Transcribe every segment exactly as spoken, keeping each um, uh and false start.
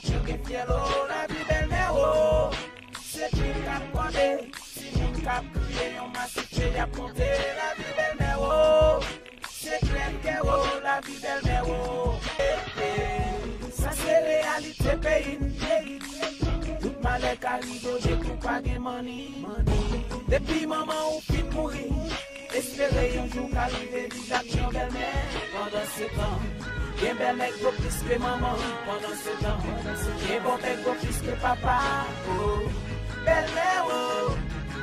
Chante fyèl o, lavi bèlmè o. Se krim k ap konte, timoun k ap kriye, yon masifye y ap monte, lavi bèlmè o. Se krèv kè o, lavi bèlmè o. Eh, eh, sa se reyalite peyi n, peyi n. Tout malè ka rive w, depi w pa gen manni. Depi manman w fin mouri, espere yon jou ka rive viv ak yon bèlmè. Pandansetan, gen bèlmè k dlo plis ke manman. Pandansetan, gen bòpè k dlo plis ke papa. Oh. Bèlmè o,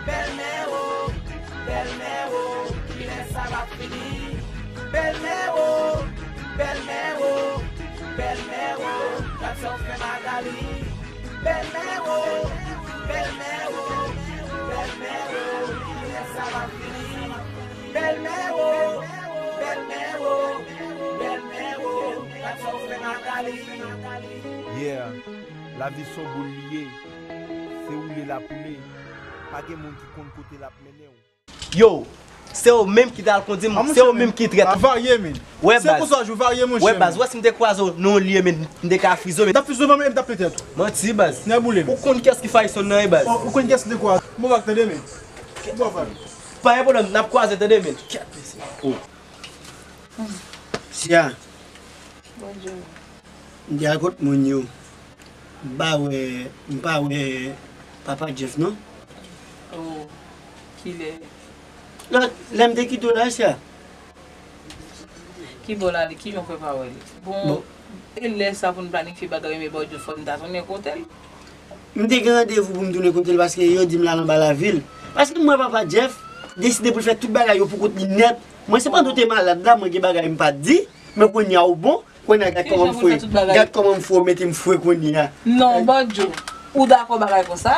bèlmè o, bèlmè o, kilè sa va fini? Bèlmè o, bèlmè o, bèlmè o, gad sa w fè Magali. Bèlmè o, bèlmè o, bèlmè o, kilè sa va fini? Bèlmè o, bèlmè o, bèlmè o, gad sa w fè Magali. Yeah, lavi s on boul li ye. Se woule l ap woule. Pa gen moun ki konn kote l ap mennen w. Yo, se ou menm ki t al kondi m, se ou menm ki trèt. Varye, men. Wè, baz. Se konsa, jou varye, monchè. Wè, baz, ou wè si m te kwaze w nan yon lye, men, m te ka frize w, men. M t ap frize w, men, m t ap pete w tou. Manti, baz. Nèboule, men. Ou konn kiyès ki Fayson nan, wi, baz. Ou konn kiyès ki te kwaze. Bon, baz, tande, men. Bon, baz. Pa gen pwoblèm, n ap kwaze, tande, men. Kèt, mesye. Oh. Sia. Bonjou. M te al kot moun yo. M pa wè, m pa wè papa Jeff non. Oh, kilè? Lòt, lè m te kite w la, Sia. Ki bò l ale? Kijan w fè pa wè li? Bon, bon. E lè sa pou n planifye bagay yo, men Bòdyo fò n ta tounen kote l. M te gen randevou pou m tounen kote l paske yo di m l al anba lavil. Paske m wè papa Jeff deside pou l fè tout bagay yo pou kont li nèt. Mwen se pandan w te malad la, mwen gen bagay m pa t di, men kounye a ou bon, kounye a gad kòman m fre, gad kòman m fre, w mete m fre kounye a. Non, Bòdyo, ou dakò bagay konsa?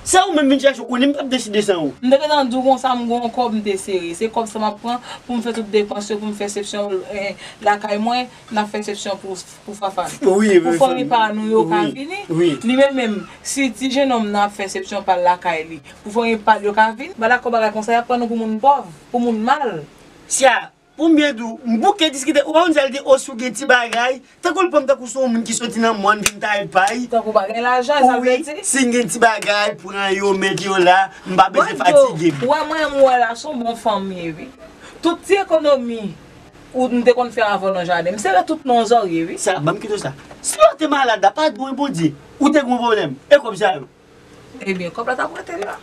Se ou menm vin chèche w, konnen m p ap deside san ou. M te gentan di w konsa, m gen yon kòb m te sere. Se kòb sa m ap pran pou m fè tout depans yo, pou m fè resepsyon, eh, lakay mwen. N ap fè resepsyon pou, pou Fafan. Wi, pou fanmi pa nou yo ka vini. Wi. Li menm menm, si ti jennonm nan ap fè resepsyon pa l lakay li, pou fanmi pa l yo ka vini, m pa dakò bagay konsa, y ap pran nou pou moun pòv, pou moun mal. Sia, pou m byen di w, m bouke diskite, ou pa konn sa l di, o, si w gen ti bagay, tankou l pran m tankou se yon moun ki soti nan mòn vin taye pay. Tankou pa gen lajan, sa vle di? Si m gen ti bagay, pran yo, met yo la, m pa bezwen fatige m. Bòdyo, ou wè mwen, m wè la, se yon bon fanm m ye, wi. Tout ti ekonomi ou m te konn fè avè w nan jaden. M sere tout nan yon zòrye, wi. Sa, ban m kite w sa. Si w te malad la, padon e Bondye, ou te gen yon pwoblèm. E kòb sa yo? Ebyen, kòb la t ap rete la.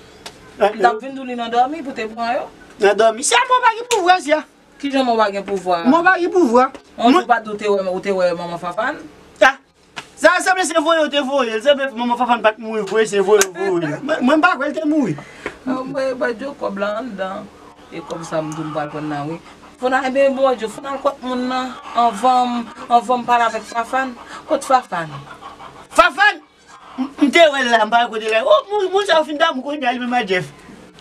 M t ap vin di w li nan dòmi pou te pran yo. Nan dòmi? Sa mò pa gen pouvwa, sa. Kijan mò pa gen pouvwa? Mò pa gen pouvwa. On jou pa di w te wè, ou te wè manman Fafan? Sa, sa sanble se voye yo te voye l. Sanble manman Fafan pa t mouri vre, se voye yo voye l. Mwen, mwen m pa kwè l te mouri. Mwen, mwen di w kòb la anndan. E kòb sa m di w m pral pran nan, wi. Fò n al, ebyen, Bondye, fò n al kot moun nan anvan m, anvan m pale avèk Fafan. Kot Fafan? Fafan! M, m te wè l la, m pa wè kote l la. Oh, moun, moun sa yo fin damou kounye a, li menm ak Jeff.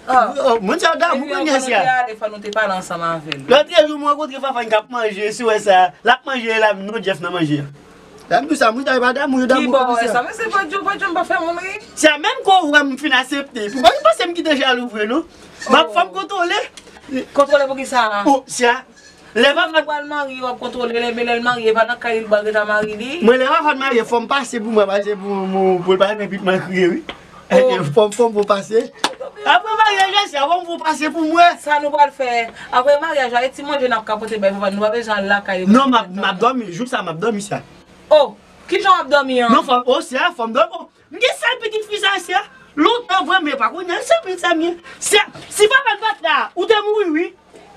Oh, moun sa yo damou kounye a, sa. Fò nou te pale ansanm avè l. Lòt jou, m rankontre Fafan k ap manje, si w wè sa, l ap manje la, non, Jeff nan manje a. Lè m di w sa, moun sa yo pa damou, yo damou kòm sa. Sa, men se Bondye, Bondye m pa fè moun ri. Sa menm kò ou wè m fin aksepte. Pou pa panse m kite jalou vre, non. M ap fè m kontwole. Kontwole pou ki sa? Oh, sa. Lè Fafan pral marye, w ap kontwole l, men lè l marye, pa nan kay li l pral ret a mari li. Mwen, lè Fafan marye, fò m pase pou mwen, pase pou, pou, pou l pa gen pit mwen kriye, wi. Fò m, fò m pou pase. Apre maryaj la, sa, fò m pou pase pou mwen. Sa nou pral fè? Apre maryaj la, e ti manje n ap ka pote bay Fafan, nou pa bezwen al lakay li. Non, m ap, m ap dòmi, jou sa, m ap dòmi sa. Oh, kijan w ap dòmi an? Non, fò, oh, sa, fò m dòmi. M gen sèl pitit fi sa, sè. Lontan vre, men pa kounye a, sèl pitit sa m gen. Sè, si papa m pa t la, ou te mouri, wi.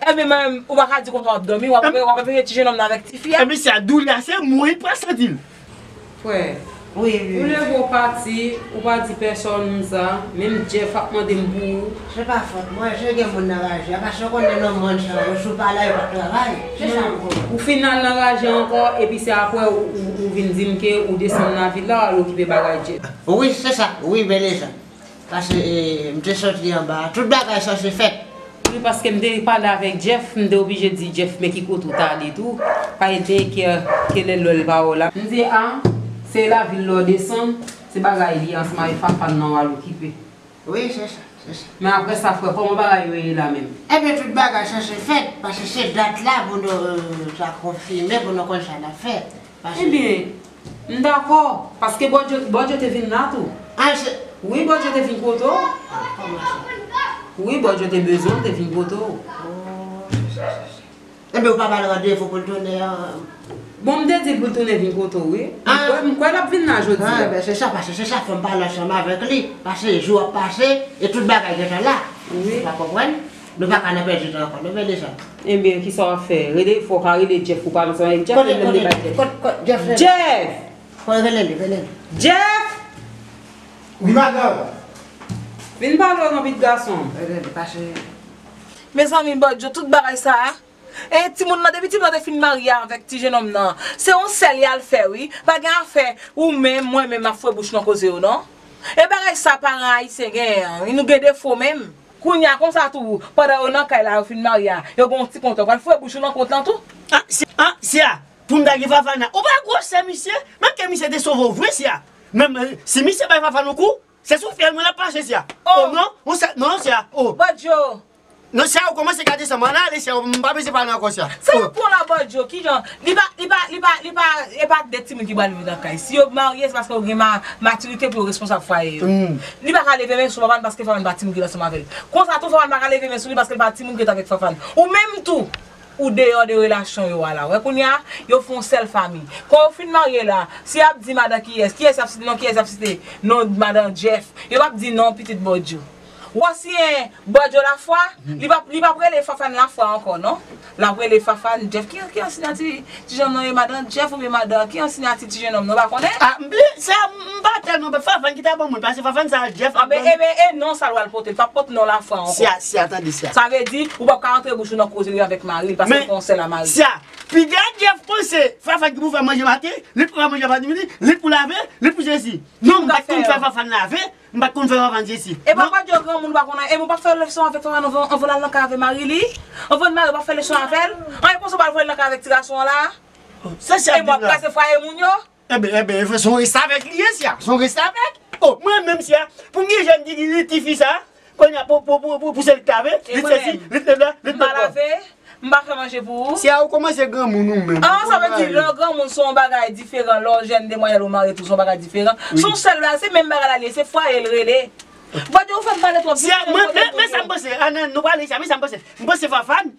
Ebyen, men, ou pa ka di konsa w ap dòmi, w ap, w ap veye ti jennonm nan avèk tifi a. Ebyen, sè, doulè a, se mwen ki pral santi l. Frè, wi, wi, ou leve w pati, ou pa di pèsòn sa, menm Jeff ap mande m pou ou. Se pa fòt mwen, se gen moun nan raje a, paske w konnen nan mond sa yo, si w pa la, yo p ap travay. Se sa m konnen. Ou fin al nan raje ankò, epi se apre ou, ou, ou vin di m ke ou desann nan vil la, w al okipe bagay Jeff. Wi, se sa. Wi, bèl egzanp. Paske, e, m te soti anba a. Tout bagay sanse fèt. Wi, paske m te pale avèk Jeff, m te oblije di Jeff, men ki kote w t ale tou. Pa ete ke, ke lè l wè l pa wè w la. M di, a, se lavil la w desann, se bagay li ansanm avèk Fafan nan w al okipe. Wi, se sa, se sa. Men apre sa, frè, kòman bagay yo ye la menm? Ebyen, tout bagay sanse fèt, paske se dat la pou nou, e, sa konfime, pou nou konn sa n ap fè. Paske ebyen, M dakò, paske Bòdyo, Bòdyo te vin la tou. Ah, se... Wi, Bòdyo te vin kote w. Wi, Bòdyo te bezwen w, te vin kote w. Enben, ou pa ba l randevou pou l tounen an? Bon, m te di l pou l tounen vin kote w, wi. M kwè, m kwè l ap vin la jodi a. Ah, ben, se sa, paske se sa, fò m pale ansanm avèk li. Paske jou ap pase, e tout bagay gentan la. Wi. Ou pa konprann? Nou pa ka nan pèdi tan ankò, non, Melissa. Ebyen, kisa w ap fè? Rele, fò w ka rele Jeff, ou pale ansanm avèk Jeff, kote, kote, kote Jeff? Jeff! Fò rele li, rele li. Jeff! Wi, madanm. Vin pale w non, pitit gason. Rele li, pase. Mezanmi, Bòdyo, tout bagay sa a. E timoun nan, depi timoun nan te fin marye avèk ti jennonm nan, se yon sèl y al fè, wi. Pa gen afè ou menm, mwen menm, ap foure bouch nan koze yo, non. E bagay sa paran ayisyen genyen an, wi, nou gen defo menm. Kounye a, konsa tou, pandan yo nan kay la, yo fin marye a, yo gen yon ti kont, yo pral foure bouch yo nan kont lan tou. Ah, si, ah, si a, pou m ta gen Fafana. Ou pa gwosè misye? Menm ke misye te sove w vre, si a. Menm, eh, si misye bay Fafana yon kou, se sou fyèl mwen l ap mache, si a. Oh. Oh, non, ou sa, non, si a. Oh. Bòdyo. Non, si a, ou kòmanse gade sa, m ann ale, si a, m pa bezwen pale ankò, si a. Sa yo pran la, Bòdyo, kijan? Li pa, li pa, li pa, li pa, e pa de timoun ki pral viv nan kay. Si yo marye, se paske yo gen ma-, matirite pou yo responsab fwaye yo. Hmm. Li pa ka leve men sou Fafana paske Fafana pa timoun ki ansanm avè l. Konsa tou, Fafana pa ka leve men sou li paske l pa timoun ki avèk Fafana. Ou menm tou, ou deyò de relasyon yo a la. Wè kounye a, yo fè yon sèl fanmi. Kan yo fin marye la, si y ap di madan kiyès, kiyès y ap site non, kiyès y ap site non madan Jeff. Yo p ap di non pitit Bòdyo. Ou wè si en Bòdyo Lafwa, li p ap, li p ap rele Fafane Lafwa ankò non. L ap rele Fafane Jeff. Ki, ki ansiyati ti jennonm nan ye, madan Jeff oubyen madan, ki ansiyati ti jennonm nan, ou pa konnen? Ah, m bliye, sa, m pa tèlman, Fafane ki ta ban mwen, paske Fafane sa Jeff ap ban. Ebyen, e non sa l pral pote, l p ap pote non Lafwa ankò. Siya, siya, tande siya. Sa vle di, ou p ap ka rantre bouch ou nan koze li avèk mari l, paske l fè yon sèl a mari l. Siya, piga Jeff panse Fafane ki pou fè manje maten, li t pou fè manje apre midi, li t pou lave, li t pou sesi. Non, m pa t konn fè Fafane lave, m pa t konn fè Fafane sesi. E papa Djo granmoun pa konn anyen, e ou pa fè leson avèk Fafane anvan, anvan l al nan kay avè mari li? Anvan l marye, ou pa fè leson avè l? Anyen konsa ou pa voye l nan kay avèk ti gason an la? Sa, sa e m w ap krase fwaye moun yo? Enben, enben, se yon restavèk li ye, siya. Se yon restavèk. Oh, mwen menm, siya, pou m gen jèn ki gen tifi sa, kounye a, pou, pou, pou, pou, pou se li k lave, li t sesi, li t lave, li t lave. M pa fè manje pou ou. Siya, ou kòmanse granmoun ou menm. Ah, sa vle di, lè w granmoun, se yon bagay diferan. Lè w jèn demwazèl ou marye tou, se yon bagay diferan. Se yon sèl bagay, se menm bagay la li ye, se fwaye l rele. Bòdyo, ou fè m pale twòp. Siya, mwen, men, men sa m panse, ah, non, nou pale, siya, men sa m panse. M panse Fafane,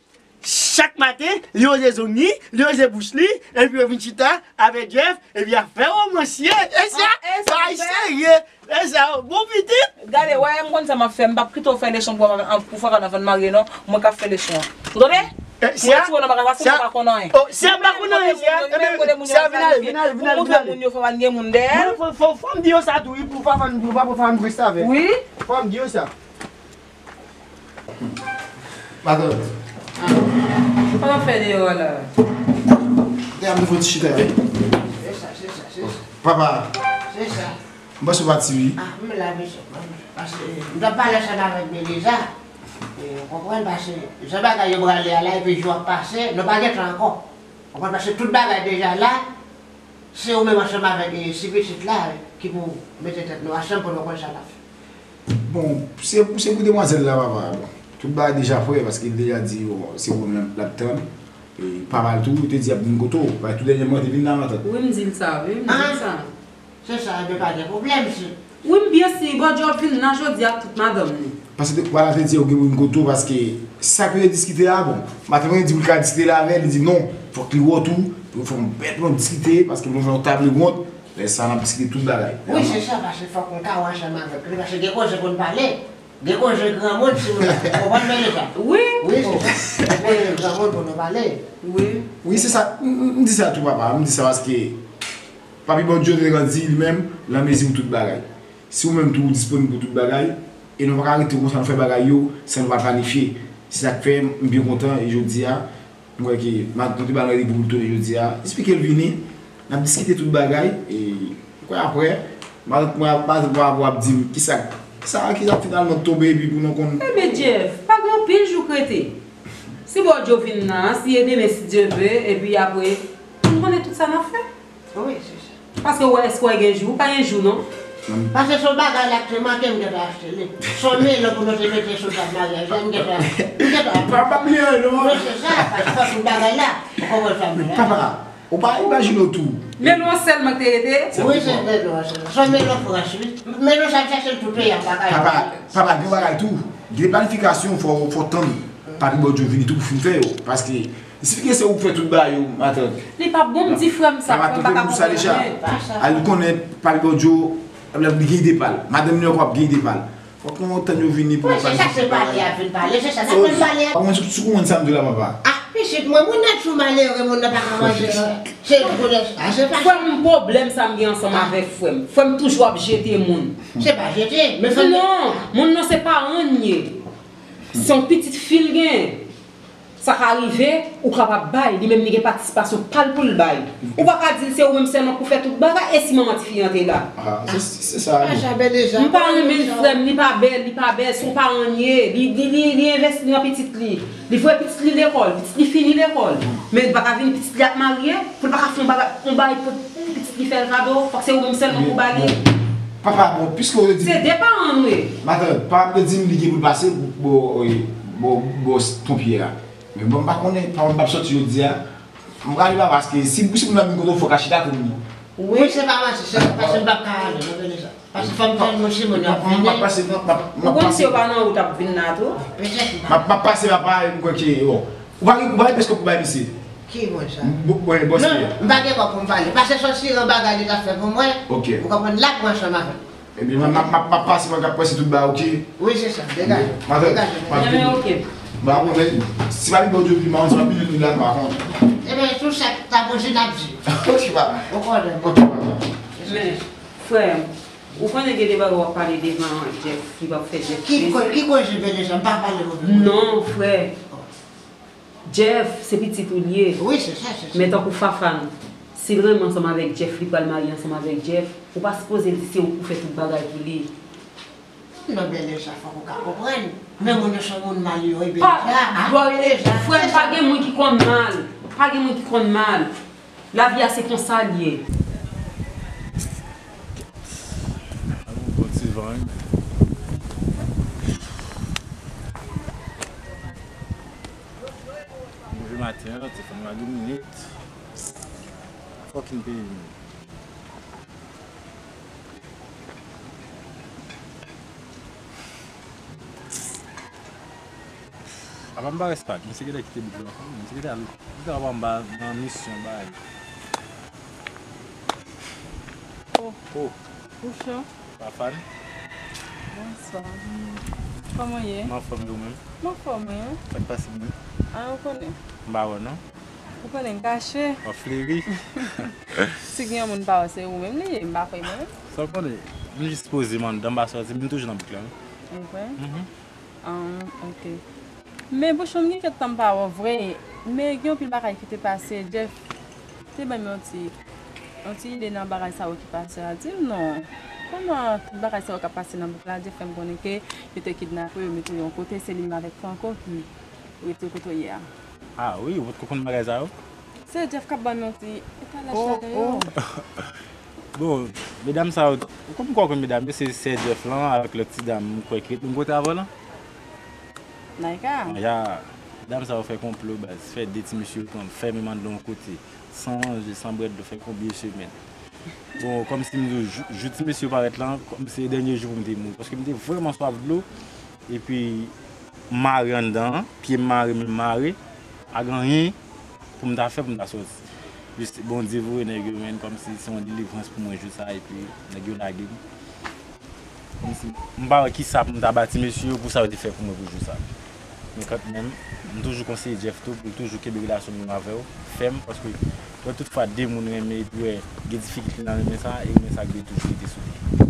chak maten, li wonje zong li, li wonje bouch li, epi yo vin chita avèk Jeff, epi y ap fè womansye. E sa, bagay serye. E sa, bon pitit. Gade, wè, m konn sa m ap fè, m p ap kite w fè leson pou, pou Fafane anvan l marye non, mwen k ap fè leson an. Ou tande? Mwen retire w nan bagay sa, si w pa konn anyen. Oh, si a pa konn anyen, si a, ebyen, si a vin ale, vin ale, vin ale, vin ale. Pou montre moun yo Fafane gen moun dèyè l. Fò, fò, fò m di yo sa tou, wi, pou Fafane, pou pa pou Fafane pou restavèk. Wi. Fò m di yo sa. Matant. Sa w ap fè deyò a la? Te ap fè yon ti chita, wi. Se sa, se sa, se sa. Papa. Se sa. M panse w pati, wi. Ah, m la, mesye. Paske m t ap pale ansanm avèk Melissa. E, ou konprann, paske jan bagay yo prale a la, epi jou ap pase, nou pa gen tan ankò. Ou konprann, paske tout bagay deja la. Se ou menm ansanm avèk, e, ti pitit la ki pou mete tèt nou ansanm pou nou konn sa n ap fè. Bon, se, se pou demwazèl la, papa. Bon, tout bagay deja prè, paske l deja di, bon, se ou menm l ap tann. E papa l tou, te di ap vin kote w. Paske tou dènyèman, te vin la, matant. Wi, m di l sa, wi, m di l sa. Se sa, ebyen pa gen pwoblèm, si. Wi, m byen si Bòdyo ap vin nan jodi a ak tout madanm li. Paske te, papa l te di ou gen pou vin kote w, paske sa ke yo diskite a, bon, matant mwen di pou l ka diskite la avè l, li di non, fòk li wè w tou, pou fè yon bèl plan diskite, paske nou fè yon table ronde, lè sa n ap diskite tout bagay. Wi, se sa, paske fòk nou ka wè ansanm avèk li, paske gen koze pou n pale. Gen koze granmoun, si nou konprann byen sa. Wi. Wi, se sa. Gen koze granmoun pou nou pale. Wi. Wi, se sa. M, m, m di sa tou, papa. M di sa paske Papi Bòdyo te grandi li menm, lanmezi pou tout bagay. Si ou menm tou ou disponib pou tout bagay, e nou pa ka rete konsa nou fè bagay yo san nou pa planifye. Se sa k fè m byen kontan e jodi a, m kwè ke matant te ba l randevou pou l tounen jodi a. Esplike l vini, n ap diskite tout bagay, e m kwè apre, matant mwen ap, matant mwen ap, ap di m kisa, kisa, kisa finalman k tonbe epi pou nou konn. Ebyen, Jeff, pa gen anpil jou k rete. Si Bòdyo vin la, si e demen, si Dye vle, epi apre, nou konnen tout sa n ap fè. Wi, se sa. Paske w wè, èske w wè gen jou? Pa gen jou, non. Paske se yon bagay la ki te manke, m gentan achte li. Se yon melon pou nou te mete sou tab maryaj la, m gentan, m gentan. Papa, m li an, non. Wi, se sa, paske fòk tout bagay la, ou konprann sa m di la. Papa, Ou pa imajine w tou. Melon sèlman te rete? Wi, se melon. Se yon melon franch, wi. Melon sa ap chache l tout peyi a, pa ka. Papa, papa, gen bagay tou. Gen planifikasyon, fò, fò tann. Papi Bòdyo vini tou pou fin fè yo. Paske, si l gen se ou k fè tout bagay yo, matant. Li p ap bon, m di frè m sa, frè m pa ka konprann. Al konnen, Papi Bòdyo, li gen ide pa l. Madanm li ankò ap gen ide pa l. Fòk nou tann yo vini pou yo pale. Wi, se sa, se pale a vin pale, se sa, sa konn pale a. Pa mwen sou konprann sa m di w la, papa. Ah, pitit mwen, moun nan tjou malere, moun nan pa ka manje, se pou lè sa, se pa. Frè m, pwoblèm sa m gen ansanm avèk frè m. Frè m toujou ap jete moun. Se pa jete, men fò. Non, moun nan se paran l ye. Se yon pitit fi l genyen. Sa ka rive, ou kapab bay, li menm li gen patisipasyon pa l pou l bay. Ou pa ka di l se ou menm sèlman pou fè tout bagay, e si manman tifi an te la? Ah, se, se sa. M pa renmen l, frè m, li pa bèl, li pa bèl, se yon paran l ye, li, li, li, li envesti nan pitit li. Li voye pitit li lekòl, pitit li fini lekòl. Men li pa ka vin pitit li ap marye, pou l pa ka fè yon bagay, yon bagay pou pitit li fè l kado, fòk se ou menm sèlman pou ba li. Papa, bon, piske w te di. Se de paran nou ye. Matant, papa m te di m li gen pou l pase bò, bò, bò Ton Pyè a. Men bon, m pa konnen, papa m p ap soti jodi a. M prale papa, paske si, si moun nan vin kote w, fòk a chita tou moun. Wi, se pa manti, se pa, paske m p ap ka ale, mwen konnen sa. Paske fò m tann moun Simon ap vini. M ap pase, m ap, m ap pase. Ou konn si yo pa nan wout ap vin la tou? Petèt m pa. M ap, m ap pase papa, m kwè ke, bon. Ou pa gen, ou pa gen pèskòp pou bay misye. Ki mwen sa? Bon, bòs li a. Non, m pa gen kòb pou m pale. Pase sòsi yon bagay li t ap fè pou mwen. Ok. Ou konprann, l ap pran ansanm avè m. Ebyen, m, m, m, m ap pase, mwen k ap pase tout bagay, ok? Wi, se sa. Degaje. Degaje. Degaje. Ok. Ba, bon, men, si pa li bò Djoupi, m a di, m ap vini la, m pa konnen. Ebyen, tou sa ta bouji n ap di. Ok, papa. Ou konnen. Ok, papa. Men, frè m, ou konnen gen de bagay w ap pale devan Jeff, li p ap fè Jeff plezi. Ki koze, ki koze, Beleja, m pa pale move pawòl. Non, frè. Jeff, se pitit ou l ye. Wi, se sa, se sa. Men tankou Fafane, si l renmen ansanm avèk Jeff, li pral marye ansanm avèk Jeff, ou pa sipoze di se ou pou fè tout bagay pou li. Non, Beleja, fòk ou ka konprann. Men moun yo se moun mal yo, wi, Beleja. Pa, ah, Beleja, frè m, pa gen moun ki konn mal. Pa gen moun ki konn mal. Lavi a se konsa l ye. Bon ti van wi. Leve maten an, ti fanm la domine. Fucking peyi m. Apa m pa respect, misye genlè kite bout la ankò, misye genlè al, genlè al anba nan misyon bay. Oh. Oh. Bouchon. Fafane. Bonswa. Kòman w ye? M anfòm, e ou menm? M anfòm, wi. Sa k pase, menm? A, ou konnen. M pa wè w, non. Ou konnen m kache. W ap fleri. Si gen yon moun m pa wè, se ou menm li ye, m pa kwè mwen menm. Sa w konnen, m jis poze m anndan, m pa sòti, m toujou nan bouk la, wi. Ou kwè? Mhm. Ah, ok. Men Bouchon, m gen kèk tan m pa wè w vre, men gen anpil bagay ki te pase, Jeff te ban m yon ti, yon ti ide nan bagay sa yo ki pase a. Di m non, kòman tout bagay sa yo k ap pase nan bouk la, Jeff fè m konnen ke yo te kidnape w, yo mete w yon kote, se li menm avèk Franco ki rete kote w ye a. Ah wi, ou potko konn bagay sa yo? Se Jeff k ap ban m yon ti etalaj ladan yo. Bon, medam sa yo, ou konn, m kwè w konn medam yo, se sè Jeff lan avèk lòt ti dam m kwè ki ret menm kote avè w lan. Naika. Ya, medam sa yo fè konplo baz, fè de ti mesye yo pran m fèmen m anndan yon kote, san manje, san bwè dlo, fè konbyen semèn. Bon, kòmsi m di w, jou, jou ti mesye yo parèt lan, kòmsi se dènye jou pou m te mouri, paske m te vrèman swaf dlo. Epi m mare anndan an, pye m mare, men m mare, pa gen anyen pou m ta fè pou m ta sòti. Jis Bondye voye nèg yo, men kòmsi se yon delivrans pou mwen jou sa, epi nèg yo lage m. Kòmsi m pa wè kisa pou m ta ba ti mesye yo pou sa yo te fè pou mwen pou jou sa. Men kanmenm, m toujou konseye Jeff tou pou l toujou kenbe relasyon li menm avè w fèm, paske lè tout fwa de moun renmen epi wè gen difikilte nan renmen sa, e renmen sa dwe toujou rete sou pye.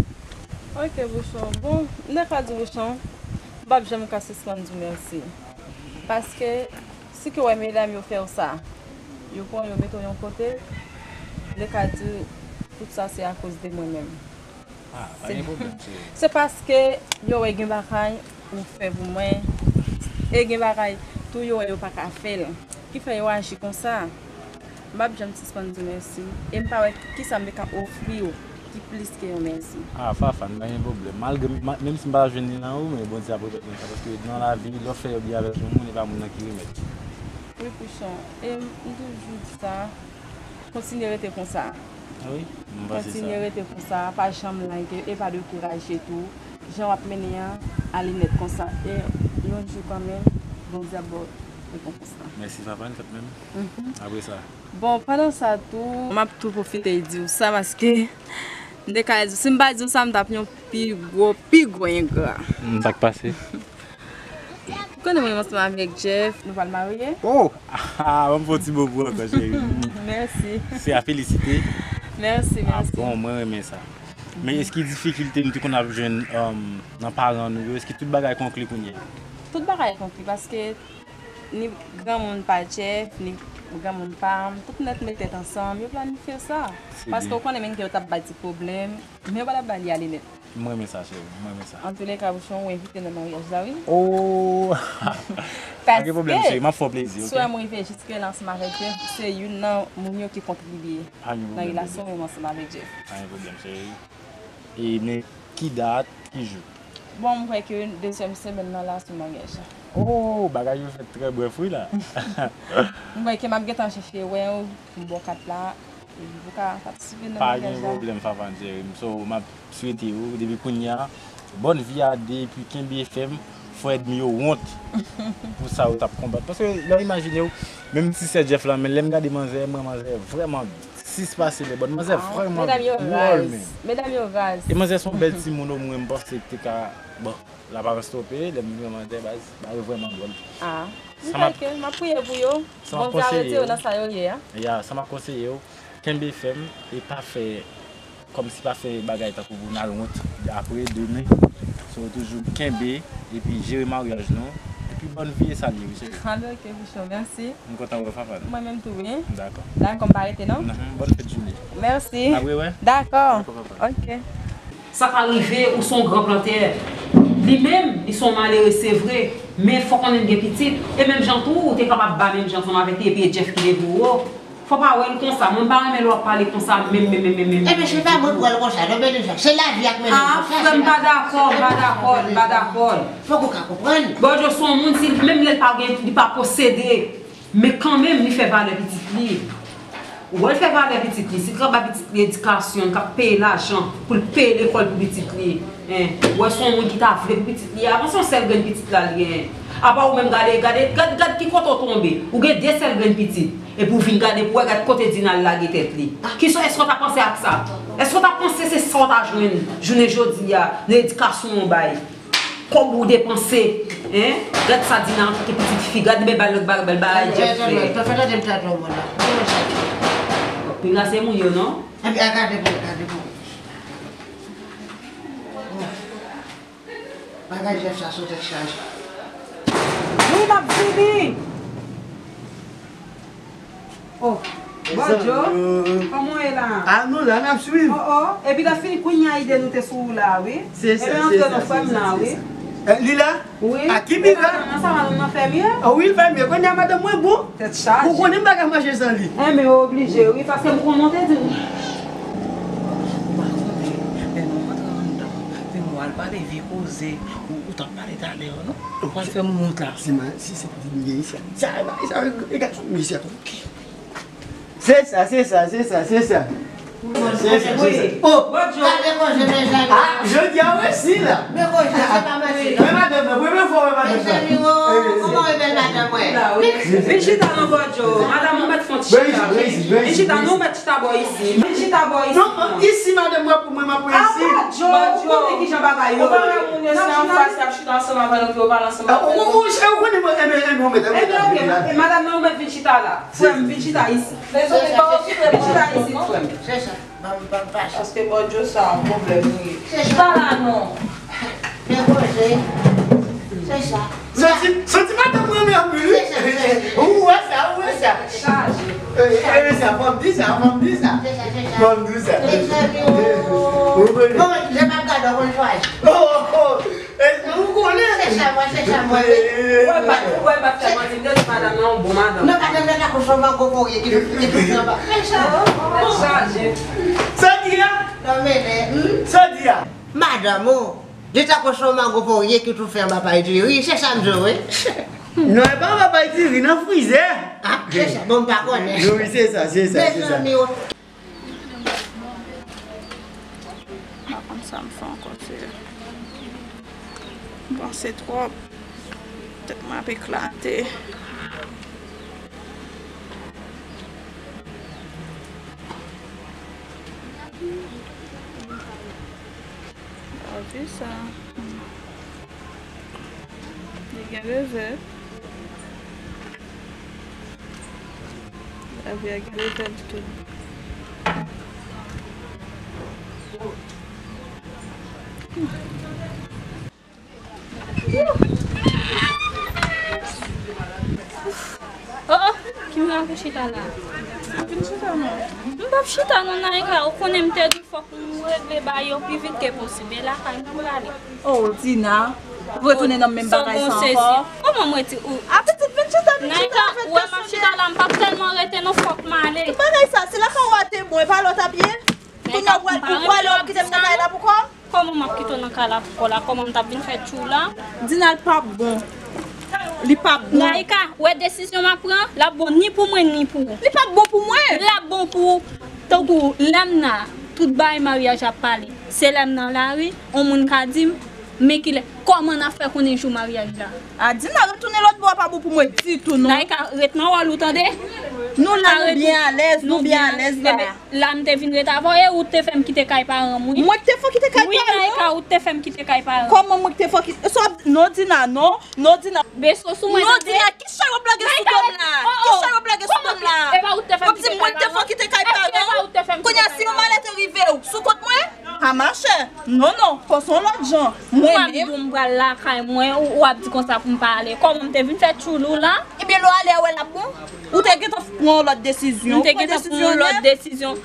Ok, Bouchon. Bon, m ta ka di Bouchon, m p ap janm ka sispann di w mèsi. Paske, si ke w wè medam yo fè w sa, yo pran w, yo mete w yon kote, m te ka di w, tout sa se akoz de mwen menm. Ah, pa gen pwoblèm, cheri. Se paske yo wè gen bagay ou fè pou mwen, e gen bagay tou yo wè yo pa ka fè l, ki fè yo aji konsa. M p ap janm sispann di w mèsi. E m pa wè kisa m te ka ofri w ki plis ke yon mèsi. Ah, Fafane, pa gen pwoblèm. Malgre, ma, menm si m pa jwenn li nan ou, men Bondye ap remèt mwen sa. Paske nan lavi, lè w fè yon byen avèk yon moun, e pa moun nan ki remèt. Wi, Pouchon. E m, m toujou di sa. Kontinye rete konsa. Wi, m panse sa. Kontinye rete konsa, pa janm lage e pa dekouraje tou. Jan w ap mennen an, ale nèt konsa. E yon jou kanmenm, Bondye ap ba w rekonpans lan. Mèsi, sa pa n fèt menm. Apre sa. Bon, pandan sa tou, m ap tou pwofite di w sa paske m te ka di w, si m pa di w sa, m t ap yon pi gwo, pi gwo engra. M pa k pase. Ou konnen mwen menm ansanm avèk Jeff, nou pral marye. Oh! Ah, ban m fè yon ti bo pou ou ankò, cheri. Mèsi. Se a felisite. Mèsi, Ah mèsi. Bon, mwen renmen sa. Men èske difikilte nou te konn ap jwenn um, nan paran nou yo, èske tout bagay konkli kounye a? Tout bagay konkli paske ni granmoun pa Jeff, ni granmoun pa m, tout nèt met tèt ansanm, yo planifye sa. Se Paske byen. Ou konnen menm ke yo t ap bay ti pwoblèm, men yo pa t ap bay li ale nèt. Mwen renmen sa, cheri. Mwen renmen sa. Antouleka, Bouchon, ou envite nan maryaj la, wi. Oh! Pa gen pwoblèm, cheri. M ap fè w plezi, Si w wè ok? m rive jiske la ansanm avèk Jeff, se youn nan moun yo ki kontribye Pa gen nan pwoblèm, relasyon bebe. Mwen ansanm avèk Jeff. Pa gen pwoblèm, cheri. E men ki dat, ki jou? Bon, m kwè ke dezyèm semèn nan la sou maryaj la. Oh, bagay yo fèt trè brèf, wi la. M kwè ke m ap gentan chèche wè w pou m ba w kat la, epi pou ka patisipe nan Pa maryaj gen la. Pwoblèm, Fafa Jerry. So, m ap swete ou, depi kounye a, bòn vi a de, epi kenbe fèm, fò ènmi yo wont pou sa yo t ap konbat. Paske, lè w imajine w, menm si sè Jeff la, men lè m gade manzè, mwen manzè vrèman sis pase lè bòn. Manzè vrèman Medam yo dwòl, raz. men. Medam yo raz. E manzè se yon bèl timoun, omwen m panse te ka, bon, laparans twonpe, lè m vin wè manzè, baz, bagay yo vrèman dwòl. Ah, m Sa m ap- kwè ke m ap priye pou yo. Sa m ap Bondye a konseye retire yo yo. Nan sa yo ye a. Ya, sa m ap konseye yo, kenbe fèm e pa fè kòmsi pa fè bagay tankou pou n al wont apre, demen. So, toujou kenbe, epi jere maryaj nou, epi bòn vi e sa l ye, wi, cheri. Anben, ok, Bouchon, mèsi. M kontan wè w, Fafane. Mwen menm tou, wi. Dakò. Dakò, m pa rete, non? Mhm, bòn fèt jounen. Mèsi. N ap rewè. Dakò. Dakò, Fafane. Ok. Sa ka rive, ou se yon gran plantè. Li menm, li se yon malere, se vre. Men fò konnen l gen pitit. E menm jan tou, ou te kapab ba menm jan ansanm avèk li, epi e Jeff ki leve w wo. Fò pa wè l konsa. Mwen m pa renmen lè w ap pale konsa, menm, menm, menm, menm, menm. Ebyen, se pa mwen k wè l konsa, non, Beliza. Se lavi ak mennen l Ah, konsa. frè m, m pa dakò, m pa dakò, m pa dakò. Fòk ou ka konprann. Bòdjo se yon moun, si menm lè l pa gen, li pa posede, men kanmenm, li fè valè pitit li. Ou wè l fè valè pitit li, si l ka bay pitit li edikasyon, l ka peye lajan pou l peye lekòl pou pitit li. Hein, ou wè se yon moun ki ta vle pou pitit li, avan se yon sèl grenn pitit la l genyen. Apa ou menm gade, gade, gad, gad ki kote w tonbe. Ou gen de sèl grenn pitit. Epi w vin gade pou wè gad kote Dina al lage tèt li. Kisa, èske w ta panse ak sa? Èske w ta panse se sa w ta jwenn jounen jodi a nan edikasyon w bay? Kòb ou depanse, hein? Gad sa Dina antanke pitit fi, gad bèl bagay, bèl bagay Jeff fè. Fè tande m tande w mwen la. Ki mwen chache? Pinga se moun yo non? Epi a gade pou gade pou. Bagay Jeff sa sou tèt chaje. Wi, m ap vini. Oh, Bòdjo, kòman w ye la? Ah, nou la, n ap swiv. Oh, oh, epi l ap fini kounye a ide nou te sou ou la, wi. Se sa, Epi antre nan frè m nan, wi. Eh, li la? Wi. A ki li la? Madanm nan, sa madanm nan fè m ye? Ah, wi, l fè m ye. Kounye a madan mwen bon. Tèt chaje. Ou konnen m pa ka mache san li. Enben, oblije, wi, paske m konn monte di w. Ou pa konnen, lè nou antre anndan, men mwen al pale vye koze, ou, ou t ap pale talè, non? Ou pral fè m wont la. Si ma, si se pitit m gen isi a. Sa, sa, e gason m isi a. Se sa, se sa, se sa, se sa. Se sa, se sa. Oh! Gade konje mezanmi. Ah, jodi a resi la. Men konje se pa manti non. Men madanm nan, premye fwa wè madanm nan. Mezanmi, oh, kòman w bèl madanm mwen? Vin chita non Bòdjo. Madanm ou mèt fè yon ti chita. Vin chita non, ou mèt chita bò isi. Vin chita bò isi. Non, isi madanm mwen pou mwen, m ap pran isi. Bòdjo, ou konnen kijan bagay yo ye. Ou pa wè moun yo se anfas y ap chita ansanm avè nou, yo pale ansanm avè nou. Ou konnen mwen, enben, enben, ou mèt, enben, Enben, ok, madanm nan ou mèt vin chita la. Frè m, vin chita isi. Vin chita isi, frè m. Se sa. Ban m, ban m pase. Paske Bòdjo sa yon pwoblèm li ye. Chita la non. Men koze. Se sa. Santi, santi madanm mwen renmen anpil, wi. Ou wè sa, ou wè sa. Chaje. E, e, sa, fò m di sa, fò m di sa. Fò m di sa. Ou konnen. Bon, lè m ap gade w konn chwazi. Oh, oh. E, ou konnen. Se sa mwen, se sa mwen, wi. Ou wè m pa, ou wè m pa fè manti, m te di madanm nan yon bon madanm. Non, madanm nan ta konn fè mango porye ki, ki, ki anba. Se sa. Chaje. Sa di a? Non, men, men, hmm? Sa di a? Madanm ou, li ta konn fè mango porye ki tou fè anba pay diri. Se sa m di w, wi. Non, e pa anba pay diri, nan frizè. Ah, se sa, bon, m pa konnen. Wi, se sa, se sa, se sa. Mezanmi, w- Pa konn sa m fè ankò, se m panse twòp. Tèt mwen ap eklate. Lavi sa. Li gen revè. Lavi a gen revè l tou. Oh, oh, ki mirak ou chita la? M vin chita non. M p ap chita non, Naïka, ou konnen m te di w fòk m regle bagay yo pi vit ke posib. E lakay mwen m prale. Oh, Dina, ou retounen nan menm bagay sa ankò? Kòman m rete ou? A pitit, vin chita, vin chita, Naïka, ou wè m ap chita la, m p ap tèlman rete non, fòk m ale. Ki bagay sa? Se lakay ou a te bon, e pa lòt ap ye? Kounye a ou pral, ou prale, w ap kite m nan kay la pou kò m? Kòman m ap kite w nan kay la pou kò la? Kòman m t ap vin fè tchou la? Dina, l p ap bon. Li p ap bon. Naïka, wè desizyon m ap pran, l ap bon ni pou mwen, ni pou ou. Li p ap bon pou mwen. L ap bon pou ou. Tankou lè m nan, tout bagay maryaj ap pale. Se lè m nan lari, yon moun ka di m, men kilè, kòman n ap fè konnen jou maryaj la? A, Dina, retounen lòt bò a pa bon pou mwen ditou, non. Naïka, ret nan wòl ou, tande? Nou la, nou byen alèz, nou byen alèz la. La m te vin ret avè w, e ou te fè m kite kay paran m, wi. Mwen ki te fè w kite kay paran w? Wi, Naïka, ou te fè m kite kay paran m. Kòman mwen ki te fè w kite? Non, Dina, non, non, Dina. Beso sou mwen, tande. Non, Dina, ki chay w ap lage sou do m la? Ki chay w ap lage sou do m la? E pa ou te fè m kite kay paran m? W ap di mwen ki te fè w kite kay paran w? Kounye a, si yon malè te rive w, sou kont mwen? A, machè, non, non, fò se yon lòt jan. Mwen menm. Ou ap di w m pral lakay mwen, ou, ou ap di konsa pou m pa ale. Kòman m te vin fè tchoulou la? Ebyen, lè w ale a, w wè l ap bon? Ou te gentan pran yon lòt desizyon. M te gentan pran yon lòt desizyon.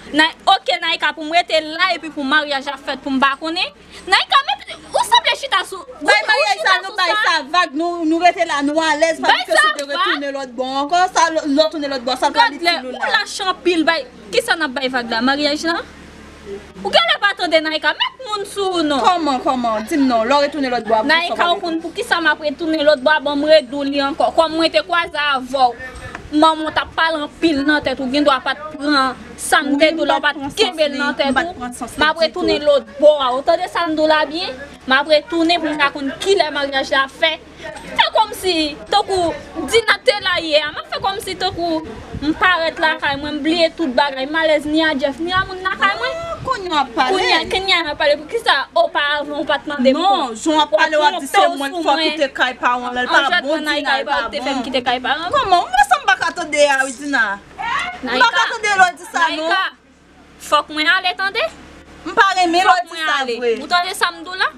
Oke, Naïka, pou m rete la epi pou maryaj la fèt pou m pa konnen? Naïka, men ou sanble chita sou, ou, ou chita sou sa. Bay maryaj sa, nou bay sa vag, nou, nou rete la, nou alèz, pa di ke si w te retounen lòt bò ankò, sa, lè w tounen lòt bò, sa pral itil ou la. Ou lach anpil, bay, kisa n ap bay vag la, maryaj la? Ou genlè pa tande, Naïka, met moun sou ou non. Kòman, kòman? Di m non, lè w retounen lòt bò a, pou sa w pral rete. Naïka, ou konn poukisa m ap retounen lòt bò a, ban m redi w li ankò. Kòm mwen te kwaze avè w, manman w t ap pale anpil nan tèt ou, gendwa pa t pran sa m te di w la, w pa t kenbe l nan tèt ou. M ap retounen lòt bò a. Ou tande sa m di w la byen? M ap retounen pou m ka konn kilè maryaj la fè. Fè kòmsi, tankou, Dina te la yè a, m ap fè kòmsi tankou m parèt lakay mwen, m bliye tout bagay, m alèz ni a Jeff, ni a moun lakay mwen. Ah, kounye a w ap pale. Kounye a, kounye a n ap pale, poukisa oparavan ou pa t mande m? Non, jan w ap pale, w ap di se mwen k fè w kite kay paran w la, l pa bon, Dina, l pa bon. Kòman? Ou wè sa m pa ka tande a wi, Dina. M pa ka tande lè w di sa, non. Fòk mwen ale, tande? M pa renmen lè w di sa vre. Ou tande sa m di w la?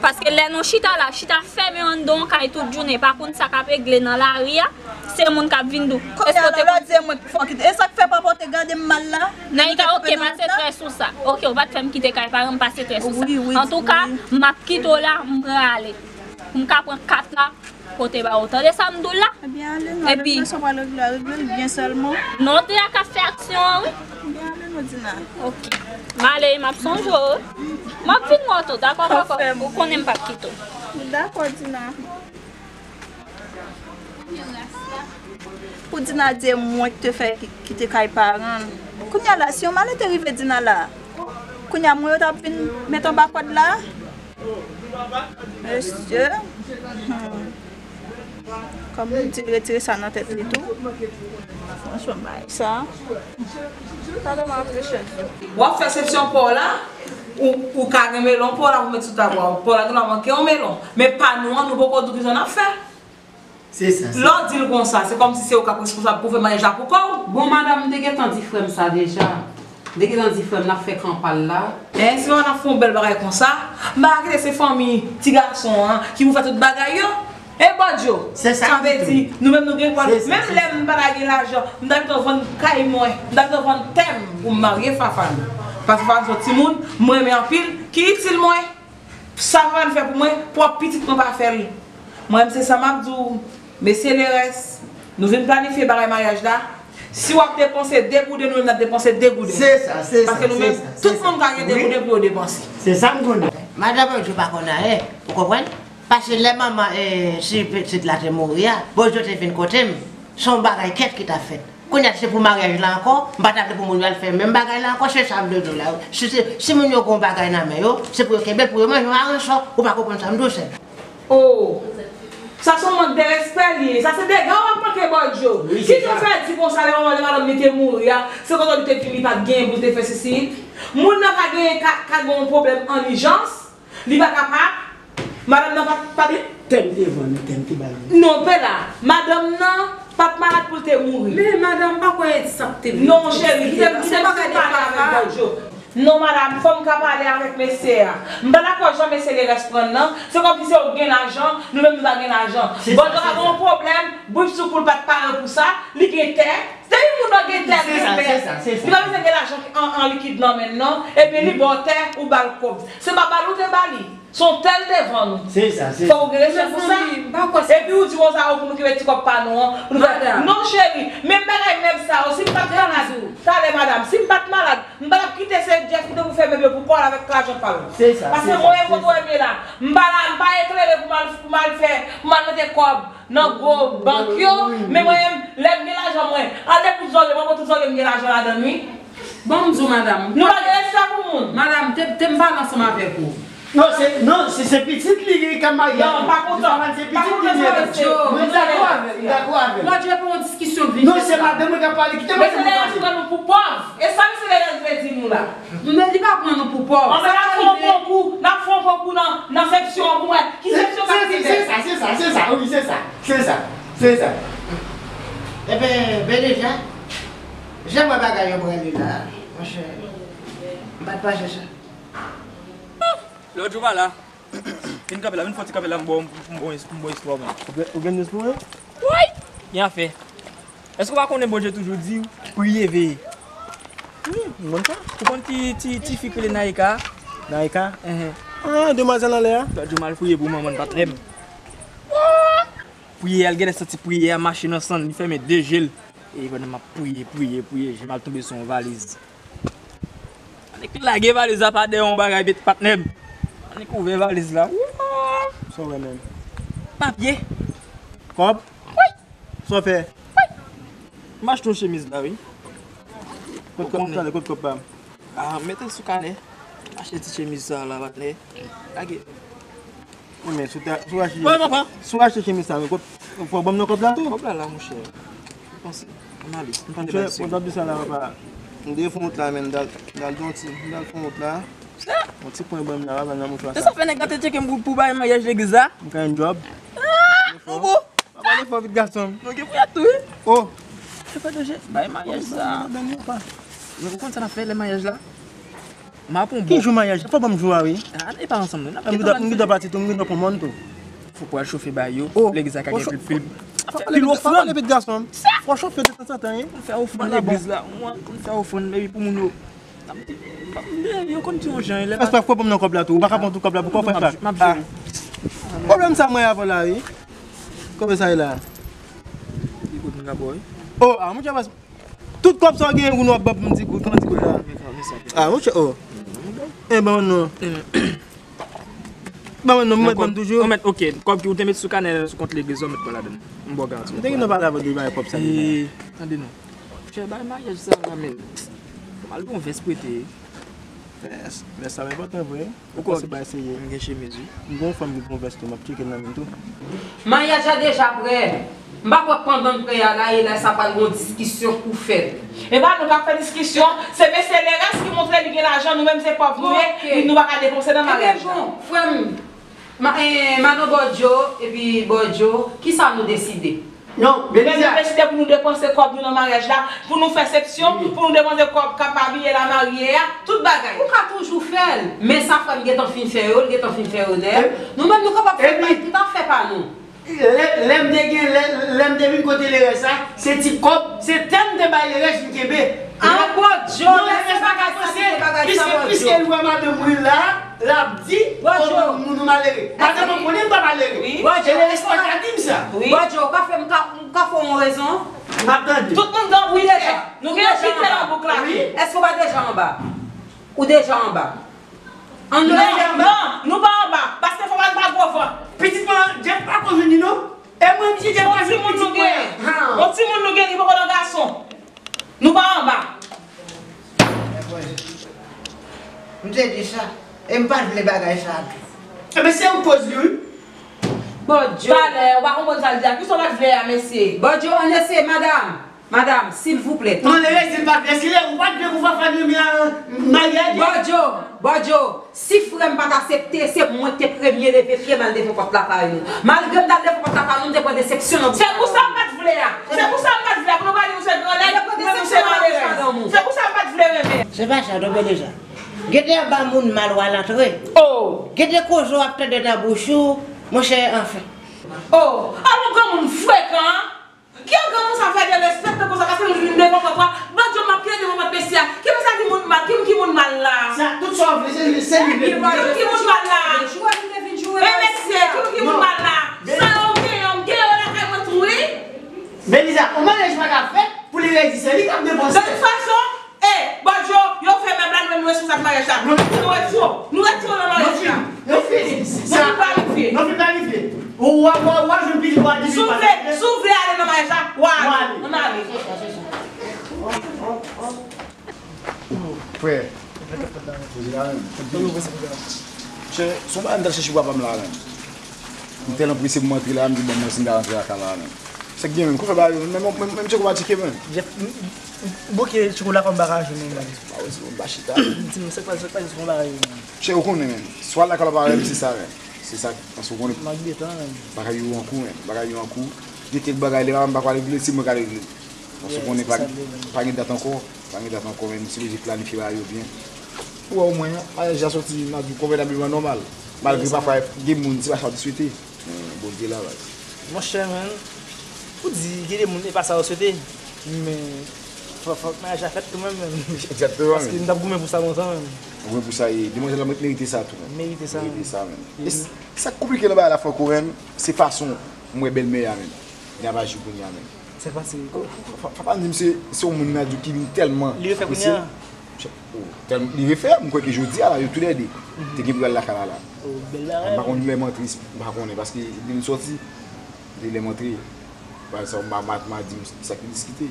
Paske lè nou chita la, chita fèmen anndan yon kay tout jounen, pa konn sa k ap regle nan lari a, se moun k ap vin di w. Kounye a la, lè w di se mwen k fè w kite. E sa k fè papa w te gade m mal la? Naïka, oke, pa strès sou sa. Oke, ou pa t fè m kite kay paran m, pa strès sou sa. Antouka, m ap kite w la, m prale. Pou m ka pran kat la, pote ba ou. Tande sa m di w la? Ebyen, ale non, avèk mwen sa w pral regle a, regle l byen sèlman. Non, te a k ap fè aksyon an, wi. Ebyen, ale non, Dina. Oke. M ale, m ap sonje w, wi. M ap vin wè w tou, dakò, kòkò? Ou konnen m p ap kite w. Dakò, Dina. Pou Dina di e mwen ki te fè ki-, kite kay paran l. Kounye a la, si yon malè te rive Dina la, kounye a mwen yo t ap vin met anba kòd la? Mesye. Hmm. Kòm li di l retire sa nan tèt li tou. Franchman, bagay sa. Sa vrèman reflechi. W ap fè eksepsyon pa w la, ou, ou ka gen melon pa w la pou met sou tab la. Pa w la gen dwa manke yon melon. Men pa nou an, nou poko di w kisa n ap fè. Se sa, se. Lè w di l konsa, se kòmsi se ou k ap responsab pou fè maryaj la pou kò w. Bon, madanm, m te gentan di frè m sa deja. M te gentan di frè m n ap fè kanpal la. E si w ap fè yon bèl bagay konsa, m pa ka kite se fanmi ti gason an ki pou fè tout bagay yo. E bòdyo, sa vle di, nou menm nou gen pwòl. Menm lè m pa ta gen lajan, m ta gentan vann kay mwen, m ta gentan vann tè m pou m marye Fafane. Paske Fafane se yon timoun m renmen anpil, ki itil mwen. Sa Fafane fè pou mwen, pwòp pitit mwen pa fè l. Mwen menm se sa m ap di w, mesye Lerès, nou vin planifye bagay maryaj la. Si w ap depanse de gouden, nou menm n ap depanse de gouden. Se sa, se sa. Paske nou menm, tout moun ka gen de gouden pou yo depanse. Se sa m konnen. Madan Bòdyo pa konn anyen, ou konprann? Paske lè manman, eh, si pitit la te mouri a, Bòdyo te vin kote m, se yon bagay kèt ki t ap fèt. Kounye a, se pou maryaj la ankò, m pa ta vle pou moun yo al fè menm bagay la ankò, se sa m vle di w la. Si, se, si moun yo gen yon bagay nan men yo, se pou yo kenbe l pou yo manje yon aransò, ou pa konprann sa m di w, sè m? Oh! Sa se yon mank de respè li ye. Sa se dega w ap manke Bòdyo. Ki jan w fè di konsa lè manman de madanm li te mouri a, se kote li te di li pa t genyen pou l te fè sesi? Moun nan ka genyen, ka, ka gen yon pwoblèm an ijans, li pa kapab. Madanm nan pa t, pa t. Tèm te vann, tèm te bay. Non, pe la. Madanm nan pa t malad pou l te mouri. Men madanm pa kwè sa k te vin. Non, cheri, kite m, kite m pale avèk Bòdyo. Non, madanm, fò m ka pale avèk mesye a. M pa dakò jan mesye Lerès pran l nan. Se kòmsi se ou k gen lajan, nou menm nou pa gen lajan. Bòdyo ka gen yon pwoblèm, Bwip Soukou l pa t pare pou sa, li gen tè. Depi moun nan gen tè, gen bèt. Li pa bezwen gen lajan an, an likid nan men l non. Epi li ba w tè, ou ba l kòb. Se pa ba l ou te ba li. Se yon tè l te vann ou. Se sa, se sa. Fò ou gen respè pou sa. Epi ou di konsa, o, pou nou kenbe ti kòb pa nou an, pou nou fè. Non, cheri, menm bagay nèg sa yo, si m pa t malad, talè madanm, si m pa t malad, m pa t ap kite se Jeff ki te pou fè mèb yo pou kò l avèk lajan pa l. Se sa, se sa. Paske mwen menm kote w wè m ye la, m pa la, m pa eklere pou m al, pou m al fè, pou m al mete kòb nan gwo bank yo, men mwen menm, lè m gen lajan mwen, al dekoud zòrye, mwen konn tout zòrye m gen lajan ladan l wi. Ban m di w madanm. Nou pa gen respè pou moun. Madanm, te, te m pale ansanm avèk ou. Non, se, non, se, se pitit li k ap marye a. Non, pa kontan. Se pitit li li ye. Mwen dakò avè l, m dakò avè l. Bòdyo pa yon diskisyon vin fè sa. Non, se madanm mwen k ap pale, kite madanm mwen pale. Mesye Lerès pran nou pou pòv. E sa mesye Lerès vle di nou la? Li pa pran nou pou pòv. Anben n ap fè yon konkou, n ap fè yon konkou nan, nan seksyon an pou m wè ki seksyon k ap pi bèl. Se sa, se sa, se sa, wi, se sa, se sa, se sa. Ebyen, Beneja, jan m wè bagay yo prale la, monchè, m pa t panse sa. Lòt jou pa la. Vin kanpe la, vin fè yon ti kanpe la, m ba w, m ba w, m ba w istwa w menm. Ou gen, ou gen news pou mwen? Woy! Gen afè. Èske w pa konnen Bondye toujou di, priye, veye? Wi, m konn sa. Ou konn ti, ti, ti fi k rele Naïka? Naïka? Enhen. Ah, demwazèl anlè a? Lòt jou m al priye pou manman l, patnè m. Priyè a, l genlè santi priyè a mache nan san l, li fèmen de je l. E pandan m ap priye, priye, priye, je m al tonbe sou yon valiz. Annik lage valiz la pa dèyè yon bagay, met patnè m. Annik ouvè valiz la. Wouy! Sa w wè menm? Papye. Kòb? Wi! Sa w fè? Wi! M achte yon chemiz la, wi. Kot kòb m talè, kot kòb pa m? Ah, mete l sou kanè. M achte ti chemiz sa la, patnè. Lage. Wi, men si w ta, si w achte, si w achte chemiz sa, men kot, fò w ban m nan kòb la tou. Kòb la la, monchè. Panse. M ale. M pa te bay. Monchè, w t ap di sa la, papa. M te fè wont la, men m t al, m t al di yon ti, m t al fè wont la. Yon ti pwen ban m la, papa, nan mouchwa sa. Se sa fè nèg la te tcheke m pou, pou bay maryaj legliz la. M ka yon djòb. Ah, ou bon. Pa pale fò vit gason m. Nou gen pou y ap tou wi. Oh. Se pa danje. Bay maryaj sa. Men ou konn sa n ap fè lè maryaj la? M ap pran bon. Ki jou maryaj la? Fò ban m jou a wi. Ah, e pa ansanm non. N ap gen tan. M gen dwa pati tou, m gen dwa pran mòn tou. Fò pou al chofe bay yo. Oh. Legliz la ka gen pil, pil, pil ofrann. Pa pale vit gason m. Fò chofe de tanzantan wi. Pou n fè ofrann legliz la. Mwen, pou n fè ofrann, epi pou moun yo. Yo konn di yon jan, lè. Èske w ap pran nan kòb la tou? Ou pa ka pran tout kòb la pou kò frè sa? M ap jere. Pwoblèm sa mwen avè w la wi. Kòb sa ye la. Li kote m ka ba w. Oh, ah, monchè, tout kòb sa w genyen ou nou ap ban pou m di kout, kòman di kout la? Ah, monchè, oh. Eh, ban non. Ban mwen non, mwen ban m toujou. Ou mèt, ok, kòb ki ou te met sou kanè sou kont legliz la, ou mèt pran ladan. M ba w garanti. Ou te gen nan pale avè de bagay kòb sa deja. Tande non. Chè bay maryaj sa la menm. Fò m al gon vès prete. Vès, vès sa enpòtan vre. Ou kwè? Ou panse bay serye? M gen chemiz wi. M gon fanm ki gon vès tou, m ap tcheke l nan men tou. Maryaj la deja prè. M pa kwè pandan m prè a la, e lè sa pral gon diskisyon pou fèt. E pa nou k ap fè diskisyon, se mesye Lerès ki montre li gen lajan, nou menm se pòv nou ye, nou pa ka depanse nan maryaj la. Ebyen bon, frè m, madan Bòdyo epi Bòdyo, kisa nou deside? Nou menm nou deside pou nou depanse kòb nou nan maryaj la, pou nou fè sepsyon, pou nou depanse kòb k ap abiye lamarye a, tout bagay. Ou ka toujou fè l, men sa frè m gentan fin fè yo, l gentan fin fè yo dèyè. Nou menm nou kapab fè tout afè pa nou. Lè, lè m te gen, lè, lè m te vin kote Lerès la, se ti kòb, se tè m te bay Lerès m kenbe. Ah, Bòdyo, non, lè se bagay sa, se bagay sa, Bòdyo. Piske, piske l wè madanm mwen la, l ap di, oh, nou, nou malere. Madanm mwen konnen m pa malere. Wi. Bòdyo, e Lerès pa ka di m sa. Wi. Bòdyo, ou ka fè m ka, ou ka fè yon rezon? M ap tande. Tout moun gen yon pwofitè. Nou gen yon pwofitè nan bouk la. Wi. Èske ou pa deja anba? Ou deja anba? Ann nou deja anba? Non, non, nou pa anba. Paske fò m al ba gwo van. Pitit E m pa t vle bagay sa a tou. Ebyen, se ou k koz li, wi. Bòdyo. Talè, ou pa konprann sa l di a. Kisa w pa t vle a, mesye? Bòdyo, ann eseye, madanm. Madanm, silvouplè. Mwen leve di m pa t vle, si ou pa t vle pou Fafan Remy a marye a. Bòdyo, Bòdyo, si frè m pa t aksepte, se mwen ki te premye leve pye m al devan pòt lakay nou. Malgre m t al devan pòt lakay nou, m te pran desepsyon nan bouch madanm ou. Se pou sa m pa t vle a. Se pou sa m pa t vle a. Pou nou pa di nou se gran nèg, men nou se malerèz. Se pou sa m pa t vle renmen. Se pa sa, tonbe deja. Gete anba moun mal w al antre. Oh! Gete koze w ap tande nan bouch ou, monchè, anfen. Oh! Alon granmoun frekan, an? Ki granmoun sa fè de respè konsa, paske nou vin devan papa, Bòdyo m ap pye devan papa mesye a. Ki moun sa ki moun mal, ki, ki moun mal la? Sa, tout sa w vle, se li, se li. Ki, ki moun mal la? E mesye, ki, ki moun mal la? Sa yo genyen, m genyen yo lakay mwen tou, wi. Beliza, on maryaj pa ka fèt pou li redi, se li k ap depanse. De tout fason, E, Bòdyo, yo fè mèb la, nou menm nou responsab maryaj la. Nou retire w, nou retire w nan maryaj la. Nou fin, nou fin, nou fin planifye. Ou, ou, ou, ou jwenn pitit ou a depi. Si w vle, si w vle ale nan maryaj la, w a ale. Ann ale. Frè. Chè, se yon bagay m t al chèche papa m la menm. M tèlman prese pou m antre la, m di bon, mwen si m ta rantre lakay la menm. Sa k gen menm? Kote bagay yo menm? Men, men, men, men, tcheko pa tcheke menm. Jeff, m, m, m bouke tcheko la kòm bagay yo menm. Pa wè si m pa chita. Di m sa k pase, sa k pase, se yon bagay yo menm. Chè, ou konnen menm. Swa lakay la pa menm, se sa menm. Se sa, paske ou konnen. M ap detan menm. Bagay yo an kou menm. Bagay yo an kou. Gen kèk bagay, lè papa m pa ka regle, se mwen k al regle. Paske ou konnen pa, pa gen dat ankò. Pa gen dat ankò, men m sipoze planifye bagay yo byen. Ou wè omwen, maryaj la soti nan di konvènableman nòmal. Malgre pafwa gen moun, se pa sa yo te swete. Men Bondye la, baz. Monchè, menn, ou di gen de moun, e pa sa yo swete. Men, fò, fòk maryaj la fèt kanmenm, menn. Egzakteman, menn. Paske m t ap goumen pou sa lontan, menn. Ou goumen pou sa, e demwazèl la merite sa tou, menn. Merite sa, menn. Merite sa, menn. E s-, sa k konplike nan bagay la, frè Kourèn, se fason m wè bèlmè a, menn. Li ap aji kounye a menm. Sa k pase? Papa m di m se, se yon moun nan di ki vin tèlman prese. Li refè kounye a? Li refè, m kwè ke jodi a la, yo toulède te gen pou y al lakay la la. M pa konn lè m antre, m pa konnen, paske depi m sòti, depi lè m antre, pa egzanp, ma, ma, ma di m sa ki diskite.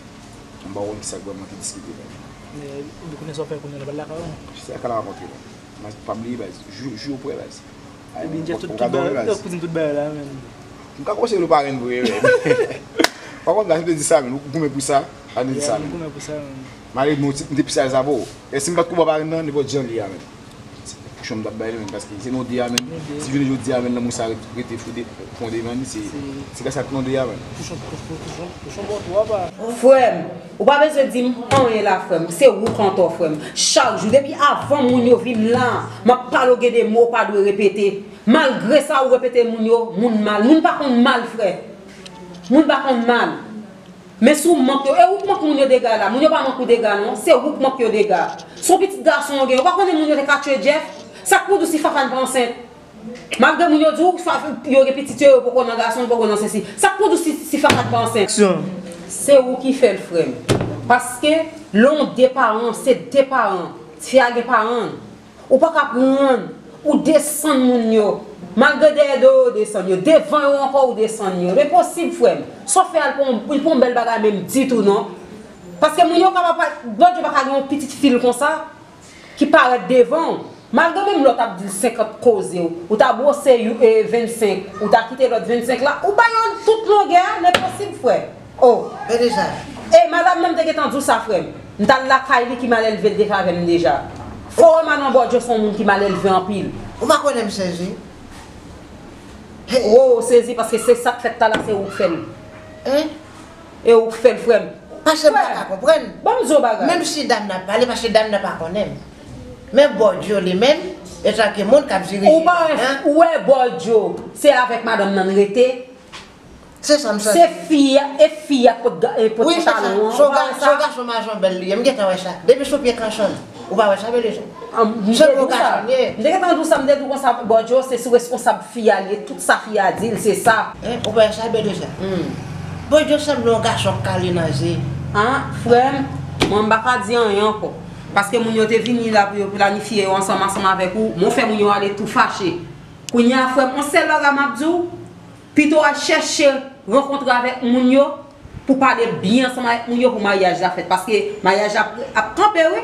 M pa konn ki sa k vrèman ki diskite menm. Men, ou konnen sa w fè kounye a, l ap al lakay ou? Se lakay la m ap antre la. Mas, pa bliye, baz. Jou, jou yo prè, baz. Ebyen, Jeff, tout, tout bagay, ou pou di m tout bagay la, menn. M ka konseye w parenn vre, menn. Pa kont, la, m te di sa, menn. Ou goumen pou sa, pa di sa, menn. M goumen pou sa, menn. Malgre m te pi saj avè w. E si m pa t kou ba parenn nan, nenpòt jan li a, menn. Kouchon m t ap bay li, menn, paske se nou de a, menn. Si jounen jodi a, menn, lanmou sa ret-, rete fou de, fon devan li, se, se gras ak nou de a, menn. Kouchon, kouchon, kouchon, kouchon bon twòp, a. Frè m, ou pa bezwen di m anyen la, frè m. Se ou k antò, frè m. Chak jou, depi avan moun yo vin la, m ap pale w gen de mo w pa dwe repete. Malgre sa, ou repete moun yo, moun mal. Moun pa konn mal, frè. Moun pa konn mal. Men si w mank yo, e ou k mank moun yo dega la. Moun yo pa mank ou dega, non. Se ou k mank yo dega. Si w pitit gason w gen, ou pa konnen moun yo te ka tchwe Jeff? Sa k pou di w si Fafane pa ansent? Malgre moun yo di w, fa-, yo gen pitit yo, yo poko nan gason, yo poko nan sesi. Sa k pou di w si, si Fafane pa ansent? Se ou ki fè l, frè m. Paske, lè w de paran, se de paran. Fi a gen paran. Ou pa ka pran, ou desann moun yo. Malgre dèyè do yo, ou desann yo. Devan yo ankò, ou desann yo. Enposib, frè m. Sa w fè a, li pa yon, li pa yon bèl bagay menm ditou, non. Paske moun yo kapab pa, Bondye pa ka gen yon pitit fi l konsa. Ki parèt devan w. Malgre menm lè w t ap di l senkant koze, ou ta bwose you, e, vennsenk, ou ta kite lòt vennsenk la, ou ba yo tout longè a, l enposib, frè. Oh. Beliza. E madanm nan, m te gentan di w sa, frè m. M t al lakay li ki mal elve l deja avè m deja. Fò w wè madanm Bòdyo se yon moun ki mal elve anpil. Ou pa konnen m sezi? Oh, ou sezi paske se sa k fèt talè, se ou k fè l. Hein? E ou k fè l, frè m. Paske m pa ka konprann. Ban m di w bagay. Menm si dam nan ap pale, paske dam nan pa konnen m. Men Bòdyo li menm, etanke moun k ap dirije, ou pa wè, hein? Ou wè Bòdyo, se avèk madanm nan l rete. Se sa m santi. Se fi a, e fi a k pot ga-, e pot pantalon an, ou pa wè sa? Wi, se sa. Se yon gason majan bèl li ye, m gentan wè sa. Depi sou pye kanson. Ou pa wè sa, Beliza? Se gwo gason l ye. M te gentan di w sa, m te di w konsa, Bòdyo, se sou responsab fi a l ye, tout sa fi a di l, se sa. Hein, ou pa wè sa, Beliza? Hmm. Bòdyo sanble yon gason k kale nan je. An, frè m, mwen m pa ka di anyen ankò. Paske moun yo te vini la pou yo planifye yo ansanm, ansanm avèk ou, men w fè moun yo ale tou fache. Kounye a, frè m, yon sèl bagay m ap di w, pito w al chèche rankontre avèk moun yo, pou pale byen ansanm avèk moun yo pou maryaj la fèt. Paske maryaj la ap, ap kanpe, wi.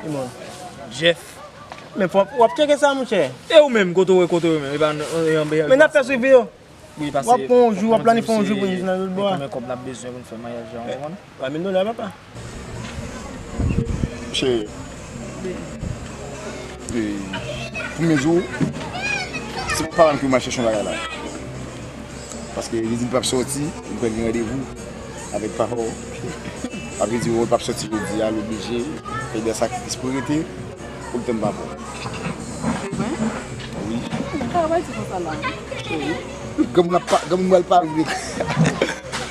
Ki moun? Jeff. Men fò w ap tcheke sa, monchè. E ou menm, kote w ye, kote w ye menm? E pa nan, nan, nan, Men n ap fè swivi yo. Wi, pase, w ap pran yon jou, w ap planifye yon jou pou n jwenn nan lòt bò a. Konbyen kòb n ap bezwen pou n fè maryaj la, w konprann? Twa mil dola, papa. Cheri. E, pou m di w, se pa m ki pou m al chèche yon bagay la. Paske li di l p ap sòti, m pral gen randevou avèk papa w. Apre di w l p ap sòti jodi a, l oblije fè de sakrifis pou l rete, pou l tann papa w. Mwen? Wi. Ou pa di konsa la. Granmoun ap pa, granmoun pral pale.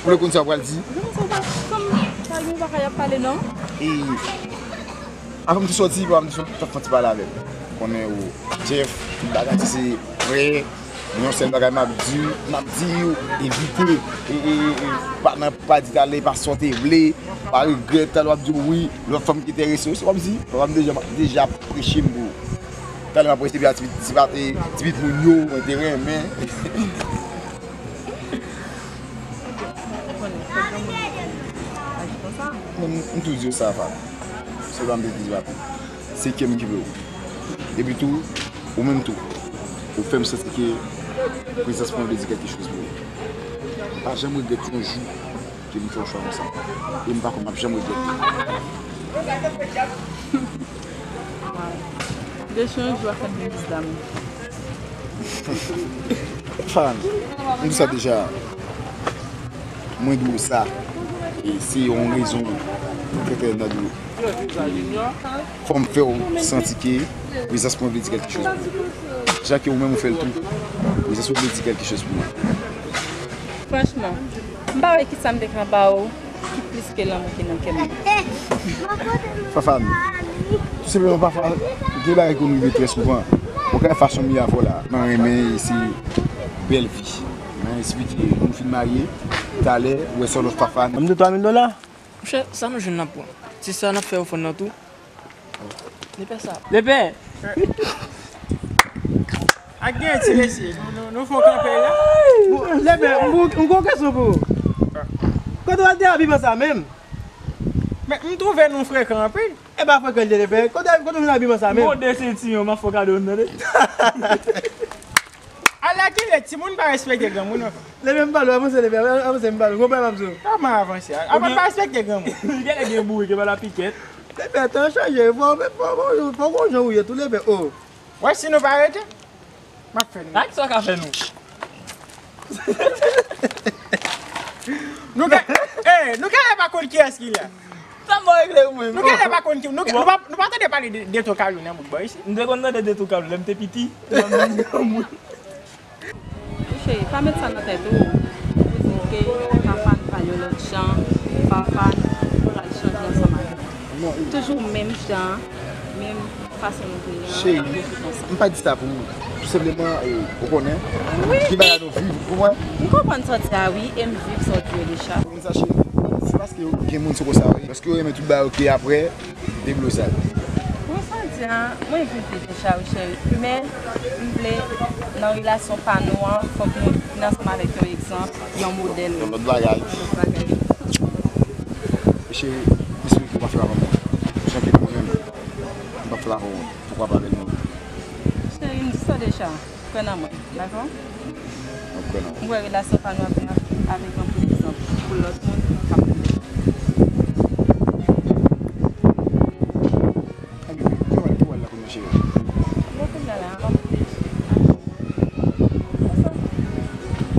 Ou le konn sa w pral di? Granmoun sa w pa, kòm pa gen bagay ap pale non. E, avan m te sòti, papa m te sòti, t ap fè ti pale avè m. Konnen ou, Jeff, tout bagay, se frè. Yon sèl bagay m ap di, m ap di w, evite, e, e, e, e, pa nan, pa di talè, pa sa w te vle, pa regrèt, talè w ap di w wi, lòt fanm ki enterese w, se kòmsi, papa m deja, deja preche m pou, talè m ap preche depi a ti, ti, ti, ti pitit moun yo, mwen te renmen. Ou konnen, fòk granmoun aji konsa. Mwen, m, m toujou di w sa, Fab. Se pa m te di w, se kè m ki vle w. Epi tou, ou menm tou, ou fè m santi ke prezans mwen vle di kèlke choz pou ou. M pa janm regrèt yon jou ke m fè yon chwa konsa. E m pa kwè m ap janm regrèt. Wow. Depi yon jou a fè m gen dis dam. Fan, m di sa deja. Mwen di w sa. E se yon rezon trè, trè nan di w. Fò m fè w santi ke prezans mwen vle di kèlke choz pou ou. Jan ke ou menm ou fè l tou, prezans mwen vle di kèlke choz pou mwen. Franchman, m pa wè kisa m te ka ba w ki plis ke lanmou ki nan kè m nan. Fafane, tou senpleman pafwa, gen bagay ke nou rive trè souvan. Ou ka fason m ye avè w la, mwen renmen se bèl vi. Mwen esplike, nou fin marye, talè, ou wè se yon lòt Fafane. Ban m de twa mil dola. Monchè, sa nou jwenn n ap pran. Se sa n ap fè ofrann nan tou. Lepè sa. Lepè! Ak gen ti mesye, nou, nou, nou fè kanpe la. Bon, Lepè, m, m, m gon kesyon pou ou. Kote w al te abiman sa menm? Men, m twouve nou frekan anpil. E pa frekan l te, Lepè. Kote, kote w jwenn abiman sa menm? M gon de sentiyon, m ap fè w kado youn nan, tande. Alakile, timoun pa respekte granmoun ankò. Lepè, m pale w, avanse, Lepè, avanse, m pale w. Gon bagay m ap di w. Kòman avanse? Aprann pa respekte granmoun. Li genlè gen bourik, e pa lapikèt. Lepè, tan chanje, fò, fò, fò, fò gon jan ou ye tou, Lepè, o. Wè, si nou pa rete, m ap fè nou. A, kisa w ka fè nou? Nou ka, eh, nou ka pa konn kiyès ki la. Sa m regle mwen. Nou genlè pa konn ki, nou, nou pa, nou pa tande pale de, de Tokalou nan bout bò isi. M te konn tande de Tokalou lè m te piti. Cheri, pa met sa nan tèt ou. Pou di ke papa n pa yon lòt jan, papa n pral chanje ansanm avè w. Toujou menm jan, menm fason nou te ye an, cheri, ap viv ansanm. M pa di sa pou ou. Tou senpleman, eh, ou konnen, wi, ki bagay nou viv, ou konprann? M konprann sa w di a, wi, e m viv sa w di yo deja. Moun sa, cheri, se paske yo gen moun se konsa, wi. Paske yo renmen tout bagay yo ki apre deblozay. Mwen sa di a, mwen vin deja, wi, cheri. Men, m vle, nan relasyon pa nou an, fòk nou vin ansanm avèk yon egzanp, yon modèl. Yon lòt bagay. Yon lòt bagay. E cheri, m espere ke w pa fè l avè mwen. Jan ke nou renmen. M p ap fè l avè w. Poukwa pa avèk nou? Cheri, m di sa deja. Kwè nan mwen, dakò? Mwen kwè nan ou. M wè relasyon pa nou ap vin avèk yon pil egzanp pou lòt moun k ap vini. Anben, ki wè, ki wè la kounye a, cheri? Bon, kounye a la, m ap, m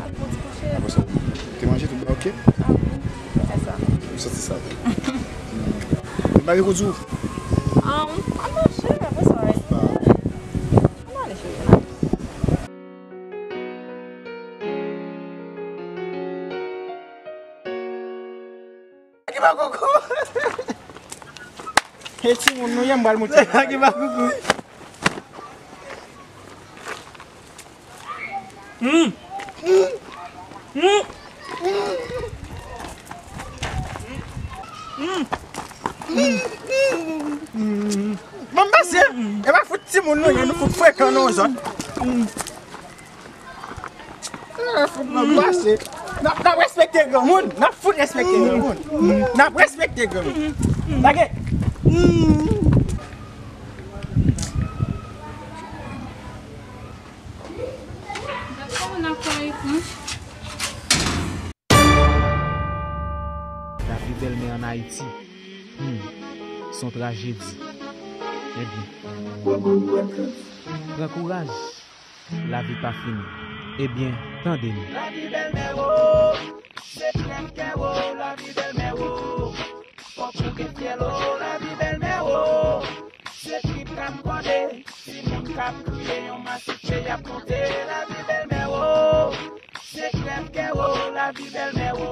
ap fon ti kouche. Apre sa, ou te manje, tout bagay oke? Ah, wi, fè sa. Ou santi sa? Ou pa gen kout sou? Um, a mache, apre sa, wi. Ann ale, cheri, ann ale. Ki ba koko? E timoun nou ye, m pral montre. Ki ba koko? Mm. Mm. Mm. Mm. Bon, mesye, e pa fout timoun nou ye, nou fout frekan, non, zòt. Mm. E pa fout nou pase. N ap, n ap respekte granmoun, n ap fout respekte granmoun. N ap respekte granmoun. Lage. Mm. Lavi bèlmè ann Ayiti, hmm, se yon trajedi. Ebyen, pran kouraj, lavi pa fini. Ebyen, tande m. Lavi bèlmè, o, se krèv kè, o, lavi bèlmè, o. Fòk ou gen fyèl, o, lavi bèlmè, o. Se trip k ap kòde, timoun k ap kriye, yon masif ke y ap monte, lavi bèlmè, o. Se krèv kè, o, lavi bèlmè, o.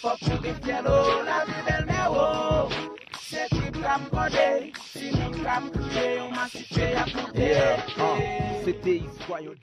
Fòk ou gen fyèl, o, lavi bèlmè, o. Se trip k ap kòde, timoun k ap kriye, yon masif ke y ap monte. Yeah, uh, se te istwa yon